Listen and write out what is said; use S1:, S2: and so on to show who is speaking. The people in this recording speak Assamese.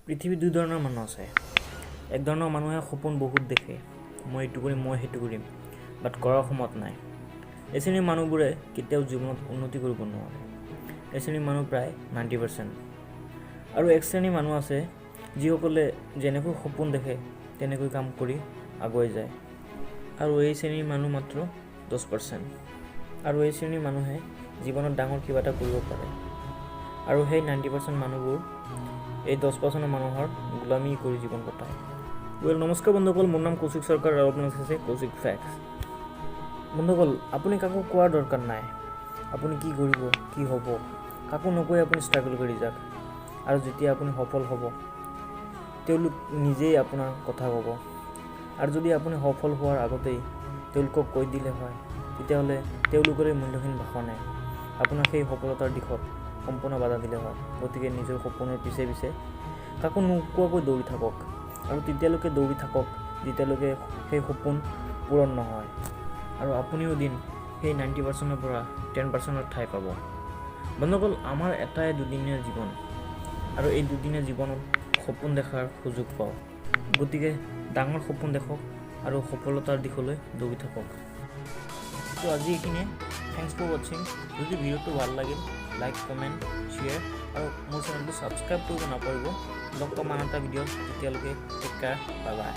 S1: পৃথিৱীত দুই ধৰণৰ মানুহ আছে। এক ধৰণৰ মানুহে সপোন বহুত দেখে, মই এইটো কৰিম, মই সেইটো কৰিম, বাট কৰাৰ সময়ত নাই। এই শ্ৰেণীৰ মানুহবোৰে কেতিয়াও জীৱনত উন্নতি কৰিব নোৱাৰে। এই শ্ৰেণীৰ মানুহ প্ৰায় 90%। আৰু এক শ্ৰেণীৰ মানুহ আছে, যিসকলে যেনেকৈ সপোন দেখে তেনেকৈ কাম কৰি আগুৱাই যায় আৰু এই শ্ৰেণীৰ মানুহ মাত্ৰ 10%। আৰু এই শ্ৰেণীৰ মানুহে জীৱনত ডাঙৰ কিবা এটা কৰিব পাৰে। আৰু সেই 90% মানুহবোৰ এই 10%ৰ মানুহৰ গোলামী কৰি জীৱন কটায়। ৱেল, নমস্কাৰ বন্ধুসকল, মোৰ নাম কৌশিক চৰকাৰ আৰু আপোনালোক আছে কৌশিক ফেক্স। বন্ধুসকল, আপুনি কাকো কোৱাৰ দৰকাৰ নাই আপুনি কি কৰিব, কি হ'ব। কাকো নকৈ আপুনি ষ্ট্ৰাগল কৰি যাওক আৰু যেতিয়া আপুনি সফল হ'ব, তেওঁলোক নিজেই আপোনাৰ কথা ক'ব। আৰু যদি আপুনি সফল হোৱাৰ আগতেই তেওঁলোকক কৈ দিলে হয়, তেতিয়াহ'লে তেওঁলোকৰে মূল্যহীন ভাষণে আপোনাক সেই সফলতাৰ দিশত সম্পূৰ্ণ বাধা দিলে হয়। গতিকে নিজৰ সপোনৰ পিছে পিছে কাকো নোকোৱাকৈ দৌৰি থাকক আৰু তেতিয়ালৈকে দৌৰি থাকক, যেতিয়ালৈকে সেই সপোন পূৰণ নহয়। আৰু আপুনিও এদিন সেই 90%ৰ পৰা 10%ৰ ঠাই পাব। বন্ধুসকল, আমাৰ এটাই দুদিনীয়া জীৱন আৰু এই দুদিনীয়া জীৱনত সপোন দেখাৰ সুযোগ পাওঁ। গতিকে ডাঙৰ সপোন দেখক আৰু সফলতাৰ দিশলৈ দৌৰি থাকক। তো আজি এইখিনিয়ে। Thanks for watching. যদি ভিডিঅ'টো ভাল লাগিল, লাইক, কমেণ্ট, শ্বেয়াৰ আৰু মোৰ চেনেলটো ছাবস্ক্ৰাইব কৰিব নাপাহৰিব। লগ পাম আন এটা ভিডিঅ'ত। তেতিয়ালৈকে টেক কেয়াৰ, বাই বাই।